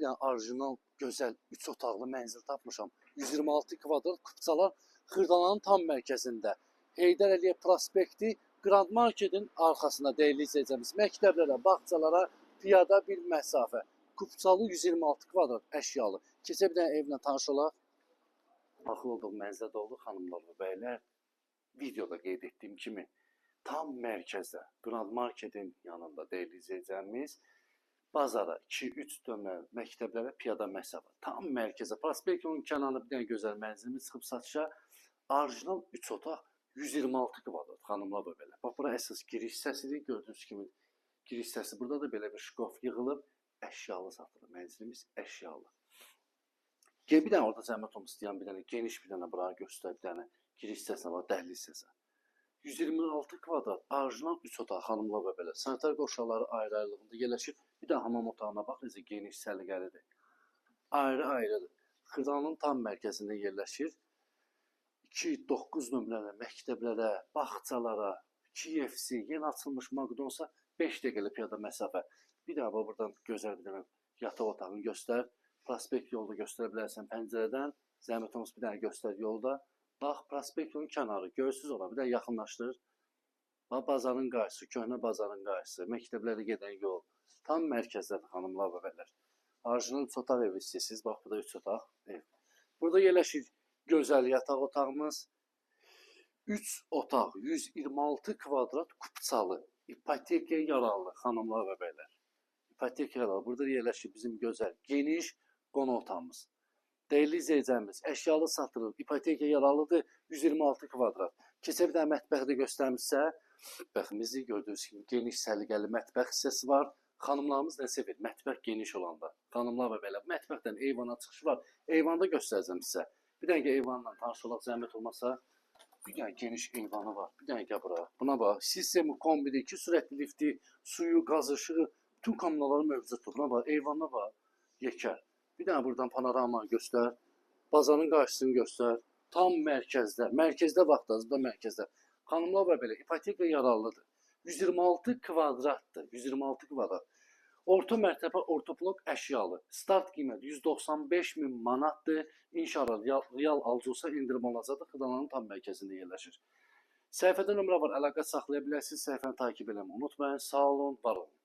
bir dənə orijinal, gözəl 3 otaqlı mənzil tapmışam. 126 kvadrat kupçalar Xırdalanın tam mərkəzində. Heydər Əliyev prospekti Grand Marketin arxasında dəyərli izləyicilərimiz. Məktəblərə, bağçalara piyada bir məsafə. Kupçalı 126 kvadrat əşyalı. Keçək bir dənə evlə tanış olaq. Daxil olduğum mənzilə doldu xanımlar və bəylər. Videoda qeyd etdiyim kimi tam mərkəzdə, Grand Marketin yanında dəyərli izləyicilərimiz, bazara 2-3 dönmə, məktəblərə piyada məsafə. Tam mərkəzə, prospekt yolunun kənarında bir dənə gözəl mənzilimiz çıxıb satışa. Orijinal 3 otaq, 126 kvadrat xanımlar və bəylər. Bax, bura əsas giriş hissəsidir. Gördüyünüz kimi giriş hissəsi burada da belə bir şkaf yığılıb, əşyalı satılır. Mənzilimiz əşyalı. Gəl bir dənə orada zəhmət olmasa istəyən bir dənə geniş bir dənə bura göstər, bir dənə giriş hissəsinə var, dəhliz hissəsi. 126 kvadrat orijinal 3 otaq xanımlar və belə. Sanitar qoşaları ayrı-ayrılığında yerləşir. Bir də hamam otağına bax, necə geniş, səliqəlidir. Ayrı-ayrıdır. Xırdalanın tam mərkəzində yerləşir. 2-9 nömrələ məktəblərə, bağçalara, KFC, yeni açılmış McDonald's-a 5 dəqiqəlik piyada məsafə. Bir daha bax, buradan gözəl bir dənə yataq otağını göstər. Prospekt yolda göstərə bilərsən pəncərədən. Zəhmət olmasa bir dənə göstər yolda. Bax, prospekt yolun kənarı, görürsünüz ora, bir də yaxınlaşdır. Bax, bazarın qarşısı, köhnə bazarın qarşısı, məktəblərə gedən yol. Tam mərkəzdədir xanımlar və bəylər. Orijinal 3 otaq evi istəyirsiniz. Bax, burada 3 otaq ev. Burada yerləşir gözəl yataq otağımız. 3 otaq, 126 kvadrat kupçalı, ipotekaya yararlı xanımlar və bəylər. İpotekaya yararlı. Burada yerləşir bizim gözəl, geniş qonaq otağımız. Dəyərli izləyicilərimiz, əşyalı satılır, ipoteka yararlıdır, 126 kvadrat. Keçə bir dənə mətbəxi də göstərmişsə, mətbəximizi gördüyünüz kimi geniş, səliqəli mətbəx hissəsi var. Xanımlarımız nə sevir? Mətbəx geniş olanda. Xanımlar və bəylər, mətbəxdən eyvana çıxış var. Eyvanda göstərəcəm sizə. Bir dənə eyvanla tanış olaq, zəhmət olmasa. Bir dənə geniş eyvanı var. Bir dənə gəl bura. Buna bax. Sistemi kombidi, 2 sürətli lifti, suyu, qaz, işığı, bütün kommunalları mövcuddur. Buna bax, eyvana bax. Yekər. Bir dənə buradan panorama göstər. Bazarın qarşısını göstər. Tam mərkəzdə. Mərkəzdə vaxtınız da mərkəzdə. Xanımlar və belə ipoteka yararlıdır. 126 kvadratdır. 126 kvadrat. Orta mərtəbə, orta blok əşyalı. Start qiyməti 195 min manatdır. İnşallah real alıcı olsa endirim olacaqdır. Xırdalanın tam mərkəzində yerləşir. Səhifədə nömrə var. Əlaqə saxlaya bilərsiniz. Səhifəni takip eləməyi unutmayın. Sağ olun, var olun.